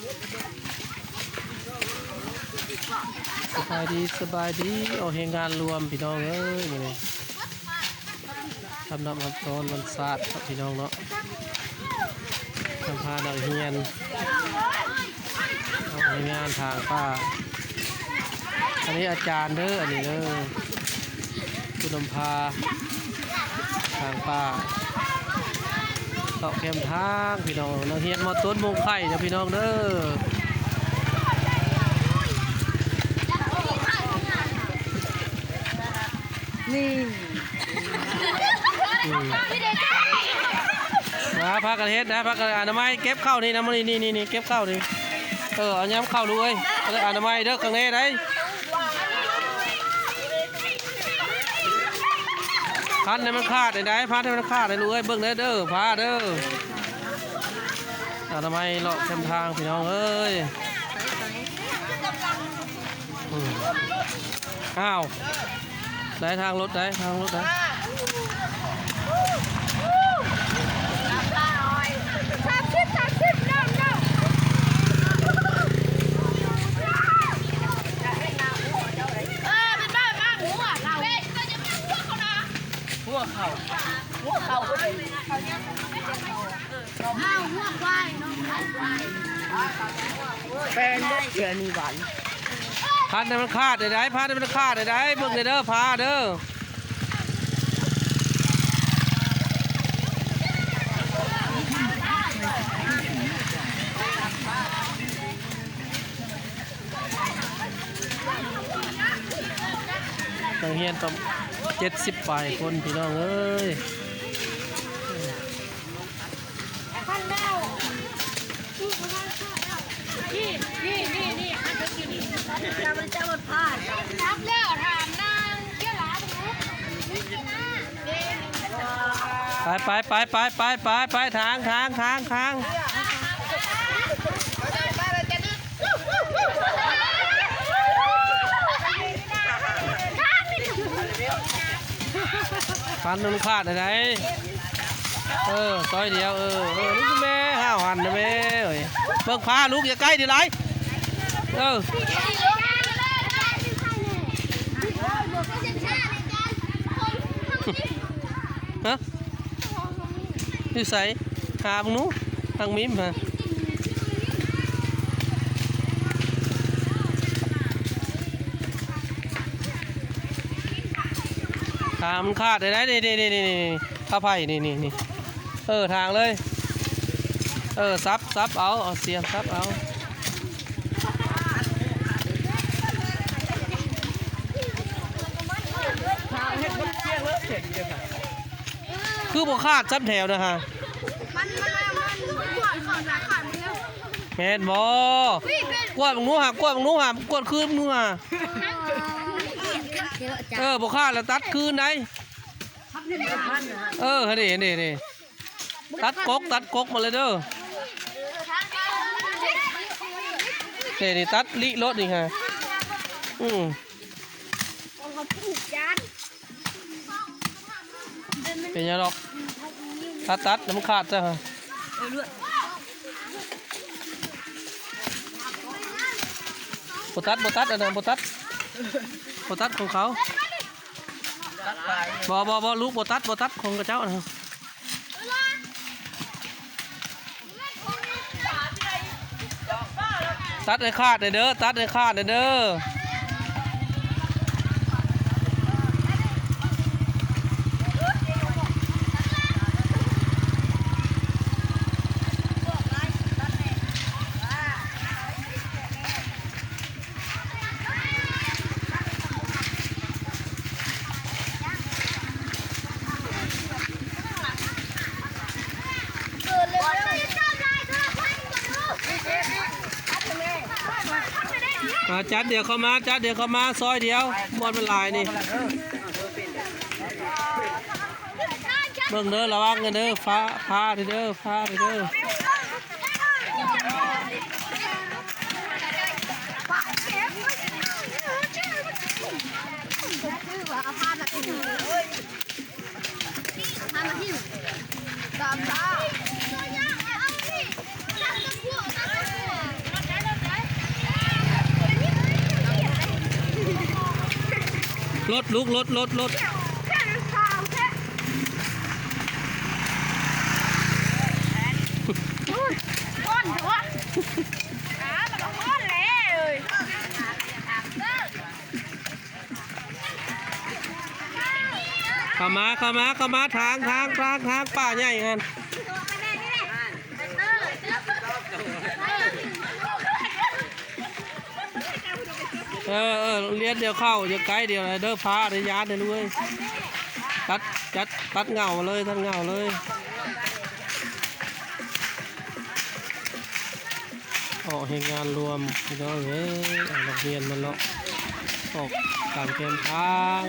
ສະບາຍດີ ສະບາຍດີ ອອກແຮງງານລວມພີ່ນ້ອງເອີຍ ມື້ນີ້ ຮັບນັບຮັບຊ້ອນວັນຊາດເນາະພີ່ນ້ອງເນາະ ນຳພານັກຮຽນ ອອກແຮງງານຖາງປ່າ ອັນນີ້ອາຈານເດີ ອັນນີ້ເດີ ຜູ້ນຳພາ ທາງປ່າ ເລາະແຄມທາງພີ່ນ້ອງ ນັກຮຽນ ມ.ຕົ້ນ ມົງໄຂ່ເດີພີ່ນ້ອງເດີ ນີ້ ອືມ ມາພາກັນເຮັດນະ ພາກັນອະນາໄມ ເກັບເຂົ້ານີ້ນະ ມານີ້ ນີ້ ນີ້ ນີ້ ເກັບເຂົ້ານີ້ ເອີ ເອົາຍາມເຂົ້າລູກເອີຍ ເອົາອະນາໄມເດີ ຂ້າງໃນໃດ ພັນໃຫ້ມັນຂາດໃດ ພັນໃຫ້ມັນຂາດໃດລູກເອີຍ ເບິ່ງແດ່ເດີ ພາເດີ ອະນາໄມເລາະແຄມທາງພີ່ນ້ອງເອີຍ ອືມ ອ້າວ ໄດ້ທາງລົດໄດ້ ທາງລົດໄດ້ ສາມສິບ ສາມສິບ ນ້ຳ ນ້ຳ ຫົວເຂົ້າ ຫົວເຂົ້າ ເອົາຫົວຄວາຍ ແປງເທື່ອນີ້ຫວານ ພັນໃຫ້ມັນຂາດໄດ້ ພັນໃຫ້ມັນຂາດໄດ້ ເບິ່ງເດີ ພາເດີ ນັກຮຽນປະມານເຈັດສິບປາຍຄົນ ພີ່ນ້ອງເອີຍ ນີ້ ນີ້ ນີ້ ນີ້ ຈັບແລ້ວຖາມນາງເຈລາ ໄປ ໄປ ໄປ ທາງ ທາງ ທາງ ທາງ. ພັນມັນຂາດໄດ້ ເອີ ຊອຍດຽວ ເອີ ເອີ ນີ້ແມ່ ຫ້າພັນນະແມ່ເອີຍ ເບິ່ງພາລູກ ຢ່າໃກ້ເດີຫຼາຍ ເອີ ຮະ ຢູ່ໃສ? ຫາເບິ່ງດູ ທາງມີມຫາ ທາງມັນຂາດໄດ້ ນີ້ໆໆໆ ພາໄຜ່ ນີ້ໆໆ ເອີ ທາງເລີຍ ເອີ ສັບ ສັບເອົາ ເອົາສຽມສັບເອົາ. ຄືບໍ່ຂາດຊ້ຳແຖວນະຮະ ມັນ ມັນ ມັນ ມັນກວດເຂົ້າໃສ່ຂາດໝົດແລ້ວ ແມ່ນບໍ່? ກວດເບິ່ງດູຫາ ກວດເບິ່ງດູຫາ ກວດຄືນເບິ່ງດູຫາ ເອີ ບໍ່ຂາດລະຕັດຄືນໄດ ເອີ ຫັ້ນເດ ຫັ້ນເດ ນີ້ ຕັດກົກ ຕັດກົກມາເລີຍເດີ ເດ ນີ້ຕັດລິໂລດນີ້ຫາ ອືມ ເປັນຫຍັງດອກ ຕັດ ຕັດ ແລ້ວມັນຂາດຊະຫາ ບໍ່ຕັດ ບໍ່ຕັດ ອັນນັ້ນບໍ່ຕັດ ບໍ່ຕັດຂອງເຂົາ ບໍ່ ບໍ່ ບໍ່ ລູກບໍ່ຕັດ ບໍ່ຕັດຂອງເຂົາເຈົ້ານະ ຕັດໃຫ້ຂາດແດ່ເດີ ຕັດໃຫ້ຂາດແດ່ເດີ. ມາຈັດດຽວເຂົ້າມາ ຈັດດຽວເຂົ້າມາ ຊອຍດຽວ ບ່ອນມັນຫຼາຍນີ້. ເບິ່ງເດີ ລະວັງກັນເດີ ຟ້າ ຟ້າເດີ ຟ້າເດີ. ຕາມຕາ. ລົດລູກ ລົດ ລົດ ລົດ ຮ້ອນເຖາະ ອ້າ ມັນກໍຮ້ອນແລ້ວ. ເຂົ້າມາ ເຂົ້າມາ ເຂົ້າມາ ທາງ ທາງ ທາງ ທາງປ່າໃຫຍ່ຫັ້ນ. ເອີ ເອີ ໂຮງຮຽນດຽວເຂົ້າ ຢ່າໄກດຽວເດີ ຟ້າໄດ້ຢ້ານເດີລູກເອີຍ. ຕັດ ຕັດ ຕັດເຫງົ້າມາເລີຍ ຕັດເຫງົ້າເລີຍ. ອອກແຮງງານລວມ ພີ່ນ້ອງເອີຍ ເອົານັກຮຽນມາເລາະ ອອກຕາມແຄມທາງ.